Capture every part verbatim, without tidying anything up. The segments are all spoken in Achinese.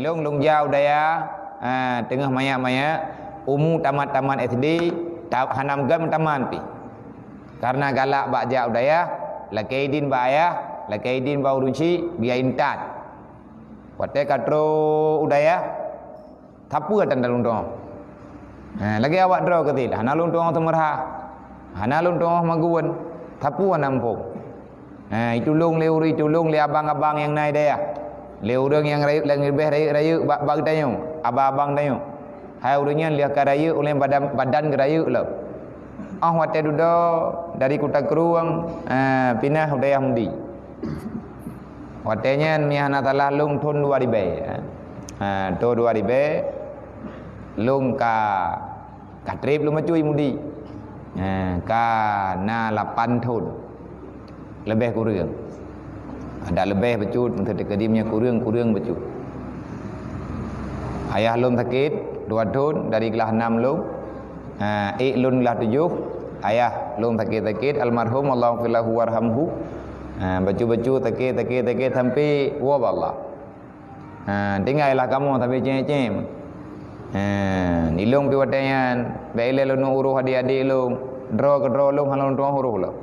Lôn, lôn jak u dayah, ha, teungoh manyak-manyak, umu tamat-tamat S D, ta-, hana meugan meutamah pih. Karena galak bak jak u dayah, lakée idin bak ayah, lakée idin bak ureuëng chik, bia intat. Watée ka trok u dayah, sapeue tan lôn tuoh. Ha, lagée awak droe keuti, hana lôn tuoh teumeurah, hana lôn tuoh magun, sapeue hana muphom. Ha, itulông lé ureuëng, itulông lé abang-abang nyang na i dayah. Lé ureuëng nyang rayeuk, nyang leubeh rayeuk-rayeuk bak, bak geutanyoe, abang-abang tanyoe. Hai ureuëng nyan lheueh ka rayeuk, ulée badan, badan geurayeuk lom. Óh watée dudoe dari Kuta Krueng, ha, pinah u dayah Mudi. Watée nyan meuhana salah lôn thon dua ribée, ha. Ha, thon dua ribée, lôn ka Ka treb lôn bacut i Mudi. Ha, ka na lapan thon. Leubeh kureueng. Ada leubeh bacut, meuteukeudim nyan kureueng, kureueng bacut. Ayah lôn sakét, dua thon, dari glah nam lôn. Ha, ék lôn glah tujoh. Ayah lôn sakét-sakét, almarhum, Allahumma lahu warhamhu. Ha, bacut-bacut, sakét, sakét, sakét, sampai woe bak Allah. Ha, tinggai lah kamoe sabe cém-cém. Ha, ilông pih watée nyan, bék ilée lôn uroh adik-adik lông, droe keudroe lông hana lôn tuoh uroh lom.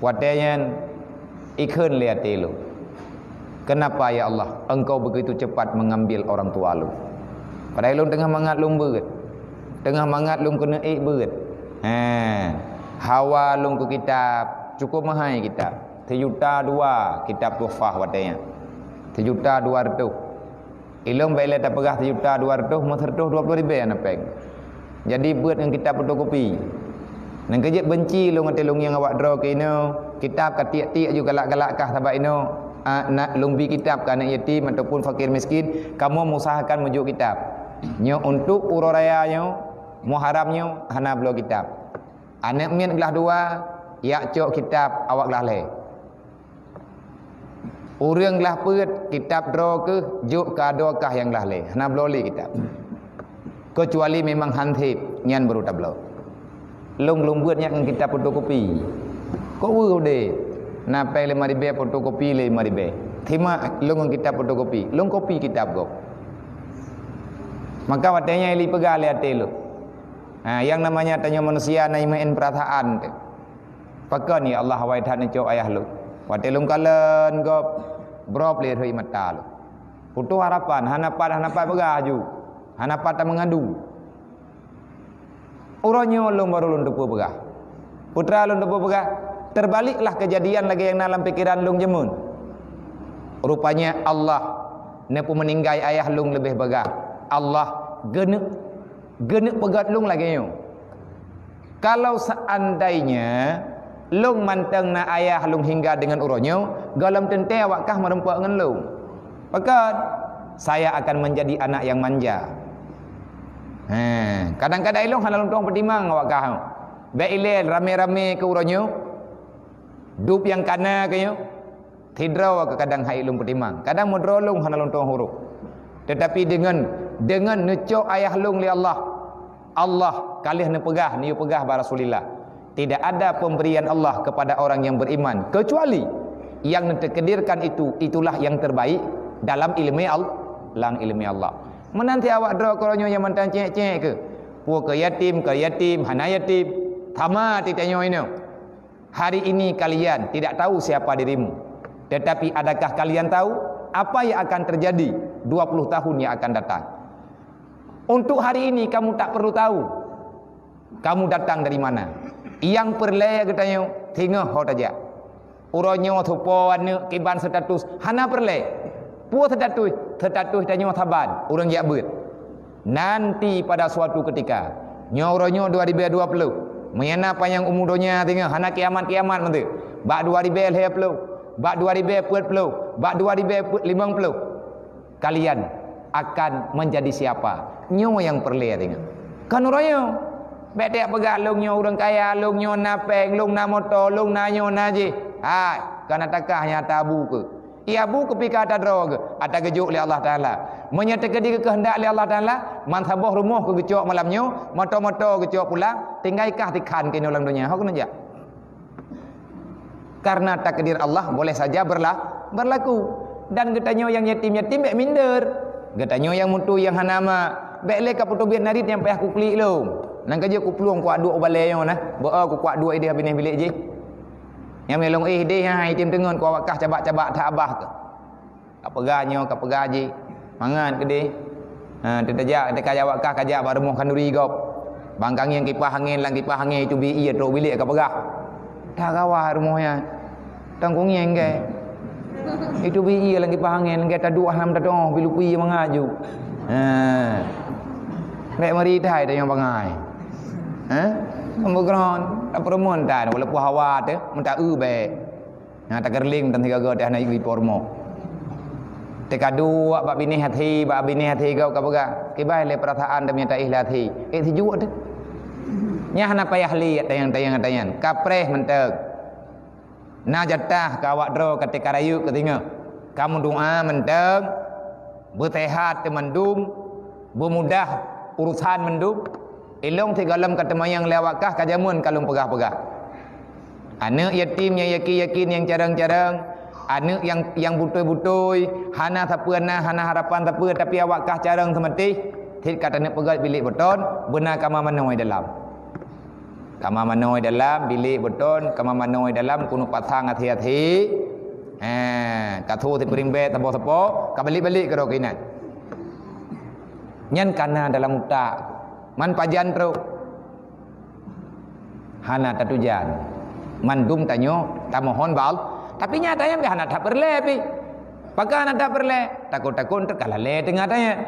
Watée nyan, ikheun lé até lông, "Kenapa, ya Allah, Engkau begitu cepat mengambil orang tua lông?" Padahai lông teungoh mangat lông beuet, teungoh mangat lông keuneuk ék beuet. Ha, hawa lông keu kitab, cukup mahai kitab. Sijuta dua kitab tuhfah watée nyan. Sijuta dua reutôh. Ilông bék lé tapeugah sijuta dua reutôh, meuseureutoh dua ploh ribée na péng. Jadi beuet ngon kitab fotokopi. Nang keujeuet beunci lông até lông nyang awak droe keu inoe, kitab ka tiek-tiek ju galak-galak kah sabab inoe, a, na lông bi kitab keu aneuk yatim ataupun fakir miskin, kamoe meuusahakan meujok kitab. Nyoe untuk uroe raya nyoe, Muharram nyoe hana bloe kitab. Aneuk miet glah dua, jak cok kitab awak glah lhée. Ureuëng glah peuet, kitab droe keuh, jok keu adoe kah nyang glah lhée. Hana bloe lé kitab. Keucuali memang han sép, nyan baru tabloe. Lông, lông beuet nyan ngon kitab fotokopi. Kok weueh udeb? Na péng lima ribée, fotokopi lé lima ribée. Simak lông ngon kitab fotokopi. Lông kopi kitab gob. Maka watée nyan lé peugah lé até lông. Ha, nyang namanya tanyoe manusia na imeu'en peurasaan teuh. Pakon, ya Allah, awai that neucok ayah lôn. Watée lôn kalon gob, brok lé rhot mata lôn. Putôh harapan, hana pat, hana pat peugah aju. Hana pat tameungadu. Uroe nyoe lôn baru lôn teupeu peugah. Putra lôn teupeu peugah, terbaliklah kejadian lagée nyang na lam pikeran lôn jameun. Rupanya Allah neupeumeuninggai ayah lôn leubeh bagah. Allah geuneuk, geuneuk peugét lôn lagée nyoe. Kalau seandainya lôn mantong na ayah lôn hingga deungon uroe nyoe, gohlom teuntée awak kah meurumpok ngon lôn. Pakon, saya akan menjadi anak yang manja. He, kadang-kadang ilông hana lôn tueng peutimang awak kah. Bék ilée ramé-ramé keu uroe nyoe, dup nyang kana keu nyoe. Sidroe keu kadang hai lôn peutimang, kadang meudroe lôn hana lôn tueng uroe. Teutapi deungon, deungon neucok ayah lôn lé Allah, Allah ka lheueh neupeugah, neuyue peugah bak Rasulillah, "Tidak ada pemberian Allah kepada orang yang beriman kecuali yang neuteukeudirkan itu, itulah yang terbaik dalam ileumé Al-, lam ileumé Allah." Meunan cit awak droe keu uroe nyoe nyang mantong cék-cék keuh. Peue keu yatim, keu yatim, hana yatim, sama cit tanyoe inoe. Hari ini kalian tidak tahu siapa dirimu, tetapi adakah kalian tahu apa yang akan terjadi dua puluh tahun yang akan datang? Untuk hari ini kamu tak perlu tahu kamu datang dari mana. Nyang peureulée geutanyoe singoh ho tajak. Uroe nyoe tupo aneuk kiban status hana peureulée. Peue status? Status tanyoe saban ureuëng jak beuet. Nanti pada suatu ketika, nyoe uroe nyoe dua ribée dua puluh, meunyo na panyang umu donya singoh hana kiamat-kiamat meuteuk, bak dua ribée lhée puluh, bak dua ribée peuet puluh, bak dua ribée limong puluh, kalian akan menjadi siapa? Nyoe nyang peureulée singoh. Kon uroe nyoe. Bék tajak peugah, "Lôn nyoe ureuëng kaya, lôn nyoe na péng, lôn na moto, lôn na nyoe na jih." Hai, kana takah nyang tabu keuh. Ia bu keupi ka ata droe geuh, ata geujok lé Allah Taala. Meunyoe teukeudi keukeundak lé Allah Taala, man saboh rumoh keu geucok malam nyoe, moto-moto geucok pulang, tinggai kah tikhan keunoe lam donya. Ho keuneuk jak. Karena takdir Allah boleh saja berla-, berlaku. Dan geutanyoe nyang yatim-yatim bék minder. Geutanyoe nyang mutu nyang hana mak, bék lé ka peutubiet narit nyang payah kuklik lom. Nang ka jeuet kuplueng kuak duek u balée nyoe nah. Beu kuak duek idéh binéh bilék jih. Nyang meulong éh idéh hai tem teungon ku awak kah cabak-cabak that abah tu. Ka peugah nyoe, ka peugah jih. Mangat keudéh. Ha, teutajak, teuka jak awak kah kajak bak rumoh khanduri gob. Bang kangieng kipah angén lam kipah angén itu bi ie trok bilék ka peugah. Dah gawa rumoh nyan. Tang kungieng ke. Itu bi ie lam kipah angén ke taduek lam tatoh bilupi mangat ju. Ha. Bék meuridai tanyong bangai. Ha? Meugeron, tak peureumeun tan walaupun hawa teuh, meuta eu bék. Nyang takeureuling dan sigoe-goe teuh hana jipormo. Teuka duek bak binéh até, bak binéh até gob ka peugah. Kibai lé peurasaan dan meunyo taéh lé até. Eh, sijuek teuh. Nyan hana payah liek tayang-tayang-tayang. Kapreh mantong. Na jatah keu awak droe ka teuka rayeuk keu singoh. Ka meudoa mantong. Beuseuhat teuh mandum, beumudah urosan mandum. Ilong sigohlom ka teumayang lé awak kah ka jameun ka lôn peugah-peugah. Aneuk yatim nyang yakin-yakin nyang carong-carong, aneuk nyang, nyang butôi-butôi, hana sapeue na, hana harapan sapeue, tapi awak kah carong seumeutih, cit ka taneuk peugét bilék beuton, beuna kama manoe dalam. Kama manoe dalam bilék beuton, kama manoe dalam keuneuk pasang até-até. Ha, ka tho sipeuring bék sapo-sapo, ka balik-balik keudroe keunan. Nyan kana dalam utak. Man pajan trok. Hana tatujan. Mandum tanyoe tamohon bak Allah. Tapi nyatanya hana that peureulée pih. Pakon hana that peureulée? Takot-takot enteuk ka lalée teungoh tanyoe.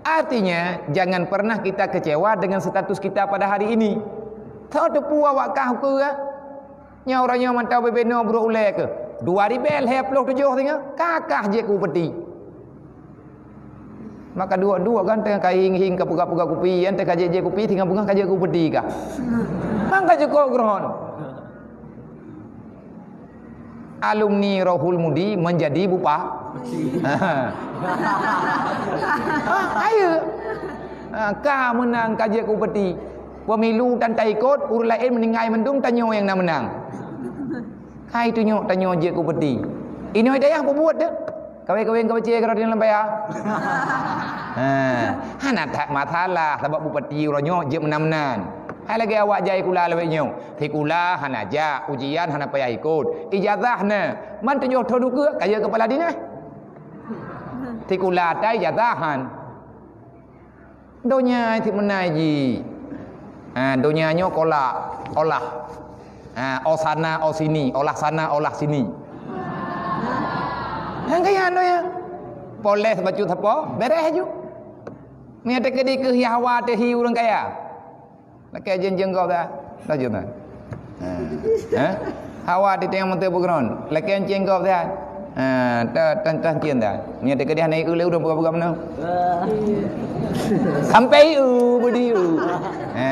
Artinya, jangan pernah kita kecewa dengan status kita pada hari ini. Tho teupeue awak kah ukeue? Nyoe uroe nyoe mantong bubena brok ulée keuh. Dua ribée lhée ploh tujoh singoh, ka kah jeuet keu upeti. Maka duek-duek kan teuka hieng-hieng ka peugah-peugah kupi, nyan teuka jeuet-jeuet kupi, singoh beungoh ka jeuet keu upeti kah. Mangka jeuet keu uroe nyoe. Alumni Rohul Mudi menjadi bupa-, ha, ayo. Ha, ka meunang ka jeuet keu upeti. Pemilu tan taikot, ureuëng laén meuninggai mandum, tanyoe nyang na meunang. Hai tunyok tanyoe jeuet keu upeti. Inoe dayah peubuet deh. Kawé-kawé keu bacé keu roti lam paya. Ha, hana that masalah sabab bupati uroe nyoe jeuet meunan-meunan. Hai lagée awak jai sikula lawét nyoe. Sikula hana jak, ujian hana payah ikot. Ijazah na. Man tujoh thon ukeue ka jeuet keupala dinas. Sikula ata ijazah han. Donya cit meunan jih. Ha, donya nyoe kolak, olah. Ha, oh sana, oh sini, olah sana, olah sini. Nyang kaya donya. Poles bacut sapo, beres ju. Meunyo teukeudi keu hi hawa teuh hi ureuëng kaya. Lakée jeueng-jeueng gob dah. Dah jeueng dah. Ha. Ha? Hawa di tengah meuteue beugeron. Lakée enceng gob dah. Ha, ta, ta, ta enceng dah. Nyan teuka dia hana ieu lé ureuëng peugah-peugah meunoe. Sampai ieu, budi ieu. Ha,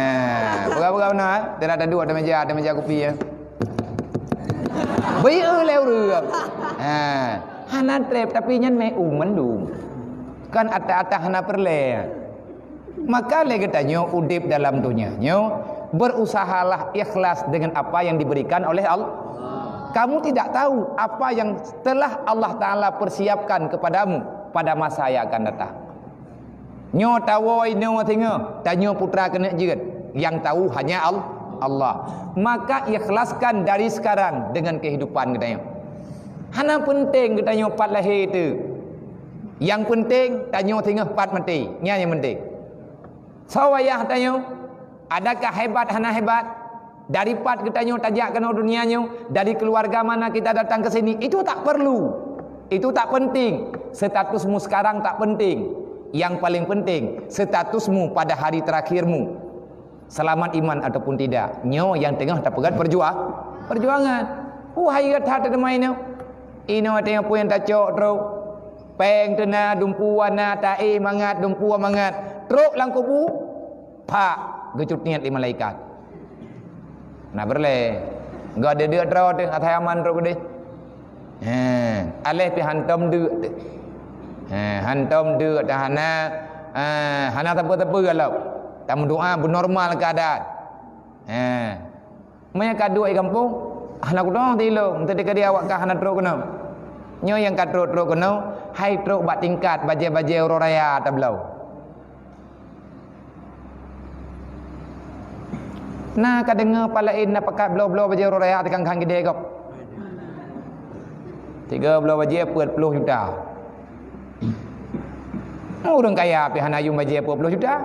peugah-peugah meunoe, ha? Teulah taduek atas meja, atas meja kupi ya. Beu ieu lé ureuëng. Ha, hana treb tapi nyan meu'uem mandum. Kan ata-ata hana peureulée. Maka lé geutanyoe udeb dalam donya nyoe, berusahalah ikhlas dengan apa yang diberikan oleh Allah. Kamu tidak tahu apa yang telah Allah Taala persiapkan kepadamu pada masa yang akan datang. Nyoe tawoe inoe singoh, tanyoe putra keuneuk jeuet, yang tahu hanya Al-, Allah. Maka ikhlaskan dari sekarang dengan kehidupan geutanyoe. Hana penting geutanyoe pat lahé teuh. Yang penting tanyoe singoh pat maté. Nyan yang penting. Soe wayah tanyoe? Adakah hebat hana hebat? Dari pat geutanyoe tajak keunoe dunia nyoe, dari keluarga mana kita datang ke sini, itu tak perlu. Itu tak penting. Statusmu sekarang tak penting. Yang paling penting, statusmu pada hari terakhirmu. Selamat iman ataupun tidak, nyoe nyang teungoh tapeugét perjuang-, perjuangan. Wahai gata teuma inoe. Inoe watée peue nyang tacok trok. Péng teuna, dumpeue na, taéh mangat, dumpeue mangat. Trok lam kubu, pak, geucut niet lé malaikat. Na peureulée. Geudeudeuek droe teuh, asai aman trok keudeh. He, aléh pih hantom deuk teuh. He, hantom deuk teuh hana, eh, hana sapeue-sapeue lom. Tameudoa beunormal keuadaan. He. Meunyo ka duek di gampông, hana kudong tilông, teuka di awak kah hana trok keunoe. Nyoe nyang ka trok-trok keunoe, hai trok bak tingkat bajée-bajée uroe raya tabloe. Na ka deungoe pat laén na pakat bloe-bloe bajée uroe raya teuka khan keudè gob. Tiga bloe bajée peuet ploh juta. Ureuëng kaya pih hana yum bajée peuet ploh juta.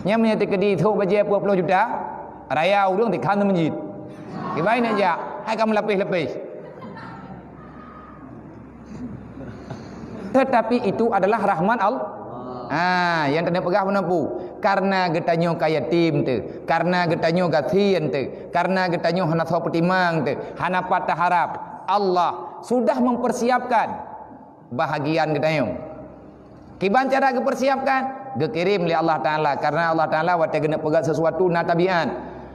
Nyang meunyoe teukeudi thok bajée peuet ploh juta, raya ureuëng teuka khan meuseujid. Kiban neujak, hai ka meulapéh-lapéh. Tetapi itu adalah rahmat Allah. Ha, nyang teupeugah meunan pu, karena geutanyoe ka yatim teuh, karena geutanyoe gasien teuh, karena geutanyoe hana soe peutimang teuh, hana pat taharab, Allah sudah mempersiapkan bahagian geutanyoe. Kiban cara geupersiapkan? Geukirém lé Allah Taala, karena Allah Taala watée geuneuk peugah sesuatu na tabiat.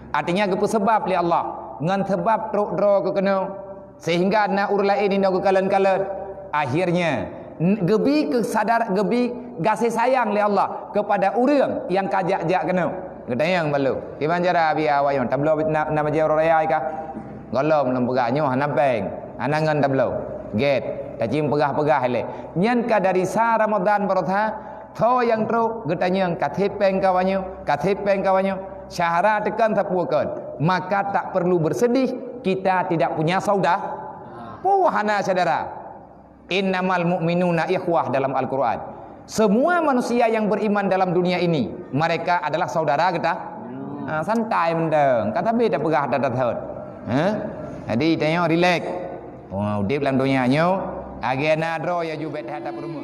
Artinya geupeusebab lé Allah, ngon sebab trok droe keu keunoe. Sehingga na ureuëng laén inong geukalon-kalon. Akhirnya, n-, geubi keusadar, geubi gaséh sayang lé Allah kepada ureuëng nyang ka jak-jak keunoe. Geutanyong balo, kiban cara biya awak nyoe, tabloe na, na bajée uroe raya kah? Gohlom lom peugah nyoe hana péng, hana ngon tabloe. Gét, tacim peugah-peugah ilée. Nyan ka dari sa Ramadan baroesa, tho nyang trok geutanyong ka thép péng kawa nyoe, ka thép péng kawa nyoe. Syahara teukon sapeue kon, maka tak perlu bersedih, kita tidak punya saudara. Peue hana syedara. Innamal mu'minuna ikhwah dalam Al-Quran. Semua manusia yang beriman dalam dunia ini, mereka adalah saudara kita. Ah, santai mendeng. Kata beda peugah data thot. Ha? Jadi tanyoe relax. Oh, udép lam dunia nyoe, agenda droe ya jubet hata perumun.